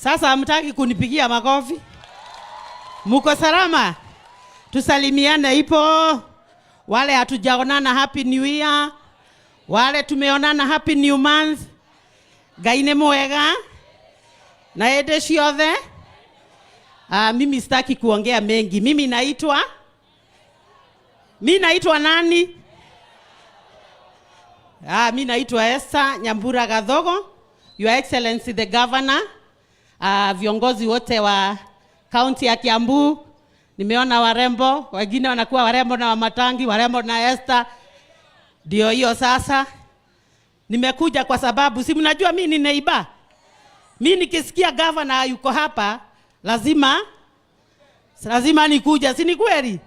Sasa hamtaki kunipigia makofi? Muko salama? Tusalimiane ipo. Wale hatujaonana, happy new year. Wale tumeonana, happy new month. Ngai nĩ mwega na hĩndĩ ciothe. Mimi sitaki kuongea mengi. Mimi naitwa nani? Mi naitwa Esther Nyambura Gathogo. Your Excellency the Governor, viongozi wote wa kaunti ya Kiambu, nimeona warembo, wengine wanakuwa warembo na Wamatangi, warembo na Esther. Ndio hiyo sasa. Nimekuja kwa sababu si mnajua mi ni neighbor. Mi nikisikia governor yuko hapa lazima nikuja, si ni kweli?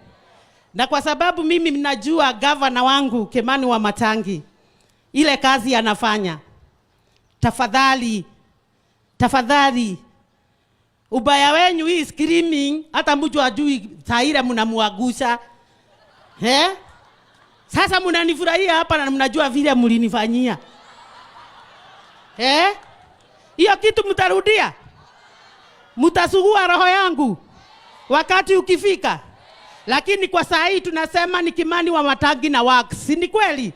Na kwa sababu mimi mnajua gavana wangu Kimani Wamatangi, ile kazi anafanya, tafadhali tafadhali, ubaya wenyu hii screaming, hata mtu ajui saa ile mnamuagusha, eh? Sasa mnanifurahia hapa na mnajua vile mlinifanyia, eh? Hiyo kitu mtarudia, mtasugua roho yangu wakati ukifika. Lakini kwa saa hii tunasema ni Kimani Wamatangi na works, si ni kweli?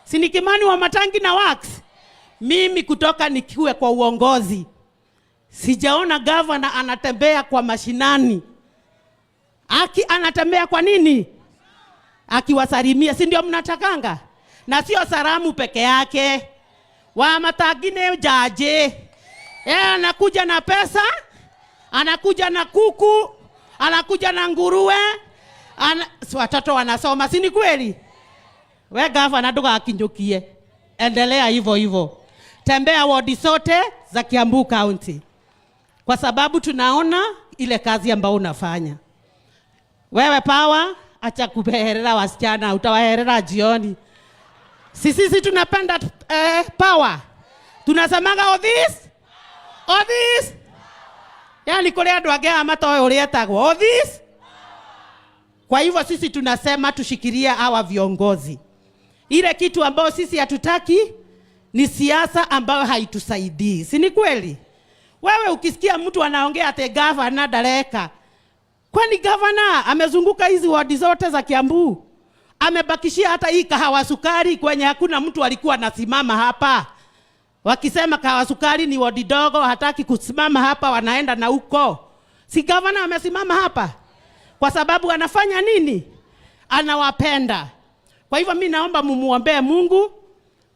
Si ni Kimani Wamatangi na works? Mimi kutoka nikiwe kwa uongozi sijaona gavana anatembea kwa mashinani. Aki anatembea kwa nini? Akiwasalimia, si ndio mnatakanga? Na sio salamu peke yake. Wamatangi nĩ jaje. Yeye anakuja na pesa, anakuja na kuku, anakuja na nguruwe, si watoto wanasoma, si ni kweli? We gavana, ndũgakinyũkie, endelea hivyo hivyo, tembea wodi zote za Kiambu County, kwa sababu tunaona ile kazi ambayo unafanya. Wewe power, acha kuherera wasichana, utawaherera jioni. Sisi tunapenda power, tunasemaga all this, all this. Yani kũrĩ andũ angĩ aya matoĩ ũrĩa etagwo all this. Kwa hivyo sisi tunasema tushikilie hawa viongozi. Ile kitu ambayo sisi hatutaki ni siasa ambayo haitusaidii, si ni kweli? Wewe ukisikia mtu anaongea ate gavana ndareka, kwani gavana amezunguka hizi wadi zote za Kiambu, amebakishia hata hii kahawa sukari kwenye hakuna mtu alikuwa anasimama hapa. Wakisema kahawa sukari ni wadi dogo, hataki kusimama hapa, wanaenda na huko. Si gavana amesimama hapa kwa sababu anafanya nini? Anawapenda. Kwa hivyo mi naomba mumuombee Mungu.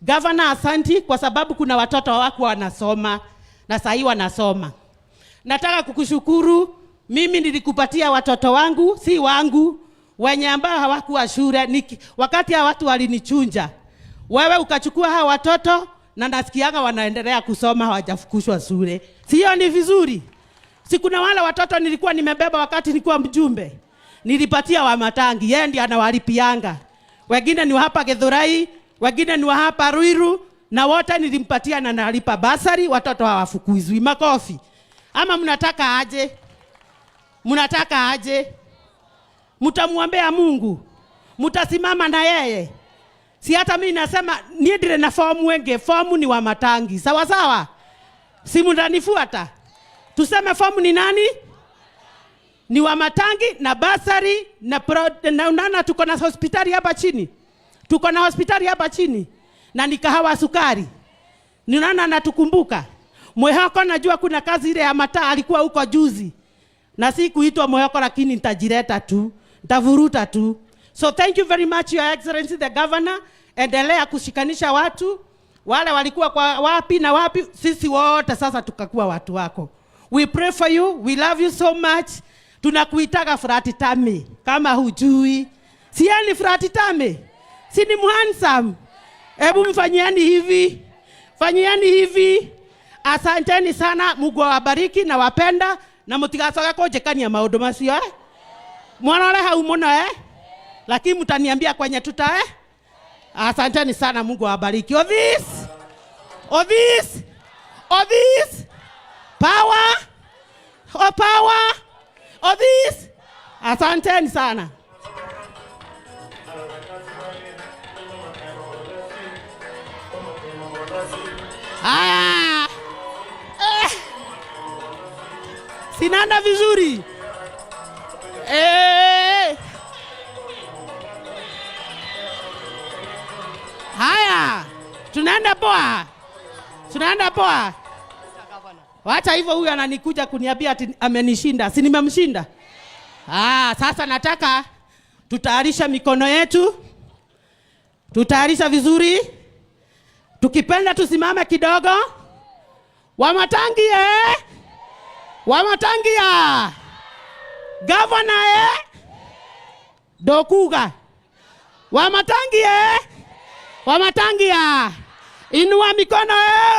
Gavana, asanti kwa sababu kuna watoto hawakuwa wanasoma na sahii wanasoma. Nataka kukushukuru, mimi nilikupatia watoto wangu, si wangu, wenye ambao hawakuwa shule. Wakati hawa watu walinichunja, wewe ukachukua hawa watoto na nasikiaga wanaendelea kusoma, hawajafukushwa shule. Sio ni vizuri? Si kuna wale watoto nilikuwa nimebeba wakati nilikuwa mjumbe, nilipatia Wamatangi, yeye ndiye anawalipianga. Wengine ni wa hapa Githurai, wengine ni wa hapa Ruiru, na wote nilimpatia na nalipa bursary, watoto hawafukuzwi. Makofi. Ama mnataka aje? Mnataka aje? Mtamwombea Mungu, mtasimama na yeye. Si hata mimi nasema niĩ ndirĩ na fomu ĩngĩ, fomu ni Wamatangi, sawa sawa? Si mtanifuata? Tuseme fomu ni nani? Ni Wamatangi na bursary na, na unaona tuko na hospitali hapa chini, tuko na hospitali hapa chini na ni kahawa sukari. Ni nani anatukumbuka? Mwihoko, najua kuna kazi ile ya mataa alikuwa huko juzi, na si kuitwa Mwihoko, lakini nitajileta tu, nitavuruta tu. So thank you very much, Your Excellency the Governor. Endelea kushikanisha watu wale walikuwa kwa wapi na wapi, sisi wote sasa tukakuwa watu wako. We pray for you, we love you so much. Tunakuitaga Flat Tummy kama hujui. Si yeye ni Flat Tummy? Si ni handsome? Hebu mfanyieni hivi, fanyieni hivi. Asanteni sana, Mungu awabariki na wapenda na mutigacoke kunjikania maundu macio, eh? Mwarore hau muno, eh? Lakini mtaniambia kwenye tuta, eh? Asanteni sana, Mungu awabariki. All this, all this, all this power, oh power, all this. Asanteni sana. Haya. Eh. Sinaenda vizuri eh. Haya, tunaenda poa, tunaenda poa. Wacha hivyo, huyu ananikuja kuniambia ati amenishinda, si nimemshinda? Ah, sasa nataka tutayarisha mikono yetu, tutayarisha vizuri. Tukipenda tusimame kidogo. Wamatangi eh? Wamatangia gavana eh? Dokuga Wamatangi eh? Wamatangia, inua mikono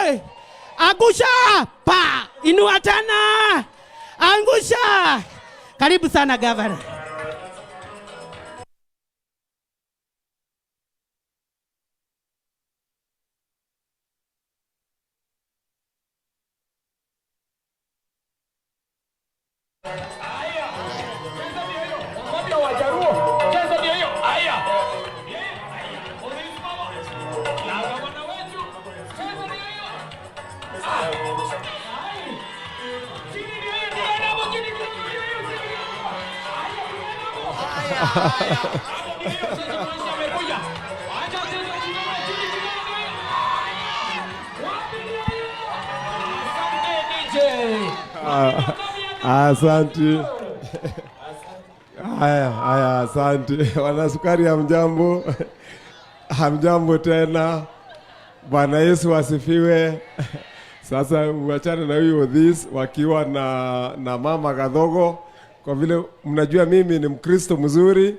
eh? Angusha pa, inua tena, angusha. Karibu sana gavana. Asante. Haya, haya, asante. Wanasukari, hamjambo? Hamjambo tena. Bwana Yesu asifiwe. Sasa uachane na huyu Odhis wakiwa na mama Gathogo, kwa vile mnajua mimi ni Mkristo mzuri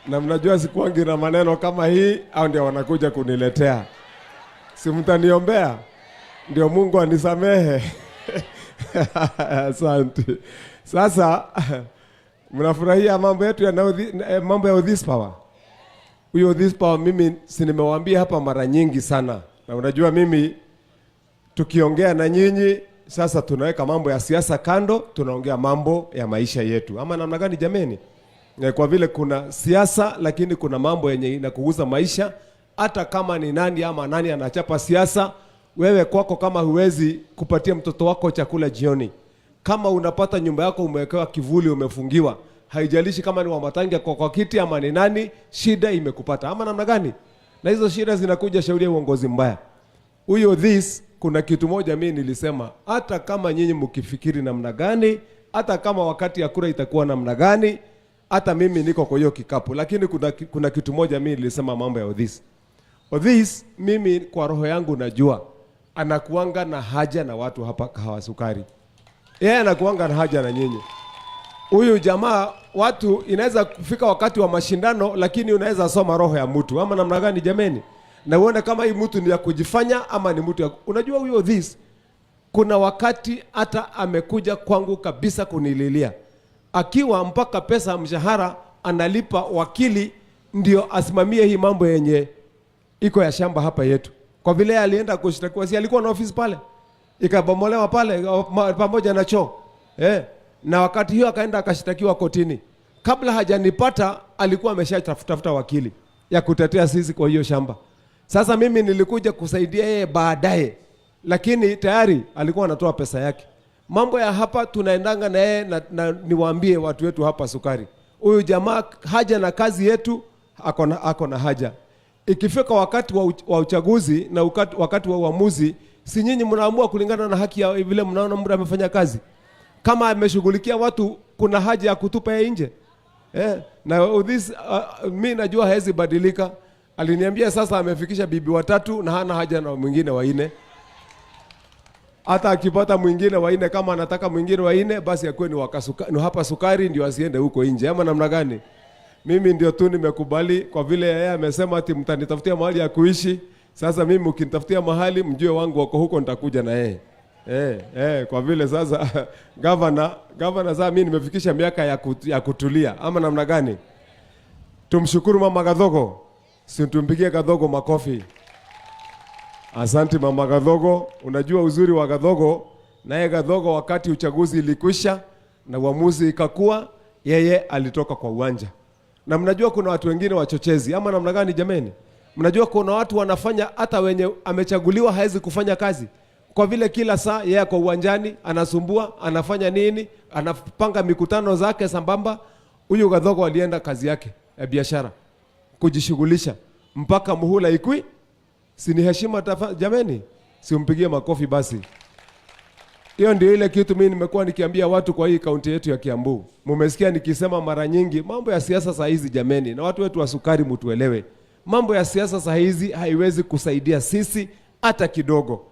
na mnajua sikuangi na maneno kama hii, au ndio wanakuja kuniletea. Si mtaniombea ndio Mungu anisamehe? Asante. Sasa mnafurahia mambo yetu ya mambo ya Odhis Power. Huyo Odhis Power mimi si nimewaambia hapa mara nyingi sana, na unajua mimi tukiongea na nyinyi sasa tunaweka mambo ya siasa kando, tunaongea mambo ya maisha yetu, ama namna gani jameni? Kwa vile kuna siasa lakini kuna mambo yenye inakugusa maisha. Hata kama ni nani ama nani anachapa siasa, wewe kwako kama huwezi kupatia mtoto wako chakula jioni, kama unapata nyumba yako umewekewa kivuli, umefungiwa, haijalishi kama ni Wamatangi kwa kiti ama ni nani, shida imekupata ama namna gani? Na hizo shida zinakuja shauri ya uongozi mbaya. Huyo this, kuna kitu moja mimi nilisema, hata kama nyinyi mkifikiri namna gani, hata kama wakati ya kura itakuwa namna gani, hata mimi niko kwa hiyo kikapu, lakini kuna kitu moja mimi nilisema mambo ya Odhis. Odhis, mimi kwa roho yangu najua anakuanga na haja na watu hapa Kahawa Sukari. Yeye anakuanga na haja na nyinyi. Huyu jamaa watu inaweza kufika wakati wa mashindano, lakini unaweza soma roho ya mtu ama namna gani jameni? Na uone kama hii mtu ni ya kujifanya ama ni mtu ya... Unajua huyo this, kuna wakati hata amekuja kwangu kabisa kunililia, akiwa mpaka pesa mshahara analipa wakili ndio asimamie hii mambo yenye iko ya shamba hapa yetu. Kwa vile alienda kushtakiwa, si alikuwa na ofisi pale, ikabomolewa pale pamoja na choo Na wakati hiyo akaenda akashtakiwa kotini. Kabla hajanipata alikuwa ameshatafuta wakili ya kutetea sisi kwa hiyo shamba. Sasa mimi nilikuja kusaidia yeye baadaye, lakini tayari alikuwa anatoa pesa yake. Mambo ya hapa tunaendanga na yeye na niwaambie watu wetu hapa Sukari, huyu jamaa haja na kazi yetu, ako na haja. Ikifika wakati wa uchaguzi na wakati wa uamuzi, si nyinyi mnaamua kulingana na haki ya vile mnaona mtu amefanya kazi. Kama ameshughulikia watu, kuna haja ya kutupa yeye nje. Na this mimi najua haezi badilika. Aliniambia sasa amefikisha bibi watatu na hana haja na mwingine wa nne. Hata akipata mwingine wa nne, kama anataka mwingine wa nne, basi akuwe ni ni hapa Sukari ndio asiende huko nje. Ama namna gani? Mimi ndio tu nimekubali kwa vile yeye amesema ati mtanitafutia mahali ya kuishi. Sasa mimi mkinitafutia mahali, mjue wangu wako huko, nitakuja na yeye. Kwa vile sasa governor sasa mimi nimefikisha miaka ya kutulia. Ama namna gani? Tumshukuru Mama Gathogo. Si tumpigie Gathogo makofi. Asante Mama Gathogo. Unajua uzuri wa Gathogo, naye Gathogo wakati uchaguzi ilikwisha na uamuzi ikakuwa, yeye alitoka kwa uwanja. Na mnajua kuna watu wengine wachochezi, ama namna gani jameni? Mnajua kuna watu wanafanya hata wenye amechaguliwa haezi kufanya kazi. Kwa vile kila saa yeye ako uwanjani, anasumbua, anafanya nini, anapanga mikutano zake sambamba. Huyu Gathogo alienda kazi yake ya biashara kujishughulisha mpaka muhula ikwi. Si ni heshima jameni? Simpigie makofi basi. Hiyo ndio ile kitu mimi nimekuwa nikiambia watu kwa hii kaunti yetu ya Kiambu. Mumesikia nikisema mara nyingi mambo ya siasa saa hizi jameni, na watu wetu wa sukari mtuelewe. Mambo ya siasa saa hizi haiwezi kusaidia sisi hata kidogo.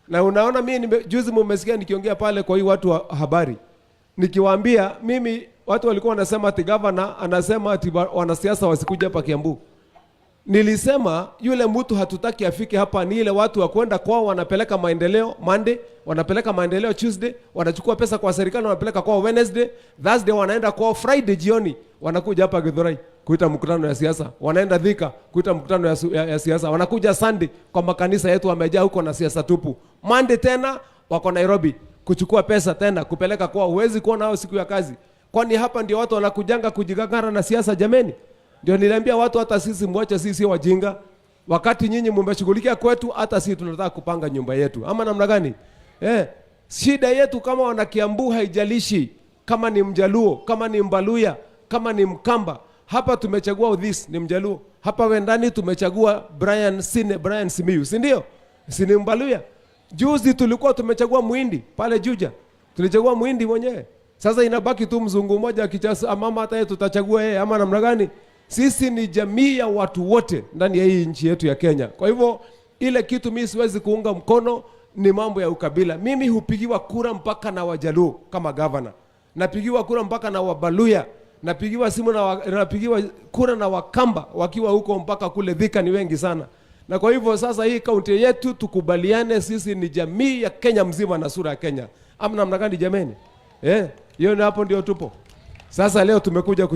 Na unaona mimi juzi mumesikia nikiongea pale kwa hii watu wa habari. Nikiwaambia mimi watu walikuwa wanasema ati governor anasema ati wanasiasa wasikuja hapa Kiambu. Nilisema yule mtu hatutaki afike hapa ni ile watu wa kwenda kwao wanapeleka maendeleo Monday, wanapeleka maendeleo Tuesday, wanachukua pesa kwa serikali wanapeleka kwao Wednesday, Thursday wanaenda kwao Friday jioni, wanakuja hapa Githurai kuita mkutano ya siasa, wanaenda Thika kuita mkutano ya siasa, wanakuja Sunday kwa makanisa yetu wamejaa huko na siasa tupu. Monday tena wako Nairobi kuchukua pesa tena kupeleka kwao. Huwezi kuona hao siku ya kazi. Kwani hapa ndio watu wanakujanga kujigangara na siasa jameni? Ndio niliambia watu hata sisi mwache sisi wajinga. Wakati nyinyi mmeshughulikia kwetu, hata sisi tunataka kupanga nyumba yetu. Ama namna gani? Shida yetu kama wana Kiambu haijalishi kama ni Mjaluo, kama ni Mbaluya, kama ni Mkamba. Hapa tumechagua Odhis ni Mjaluo. Hapa Wendani tumechagua Brian Sine, Brian Simiyu, si ndio? Si ni Mbaluya? Juzi tulikuwa tumechagua Muhindi pale Juja. Tulichagua Muhindi mwenyewe. Sasa inabaki tu mzungu mmoja akichasa mama, hata yeye tutachagua yeye ama namna gani? Sisi ni jamii ya watu wote ndani ya hii nchi yetu ya Kenya. Kwa hivyo ile kitu mimi siwezi kuunga mkono ni mambo ya ukabila. Mimi hupigiwa kura mpaka na Wajaluo kama governor. Napigiwa kura mpaka na Wabaluya. Napigiwa simu na napigiwa kura na Wakamba wakiwa huko mpaka kule Thika ni wengi sana. Na kwa hivyo sasa hii kaunti yetu tukubaliane, sisi ni jamii ya Kenya mzima na sura ya Kenya. Ama namna gani jameni? Hiyo ni hapo ndio tupo. Sasa leo tumekuja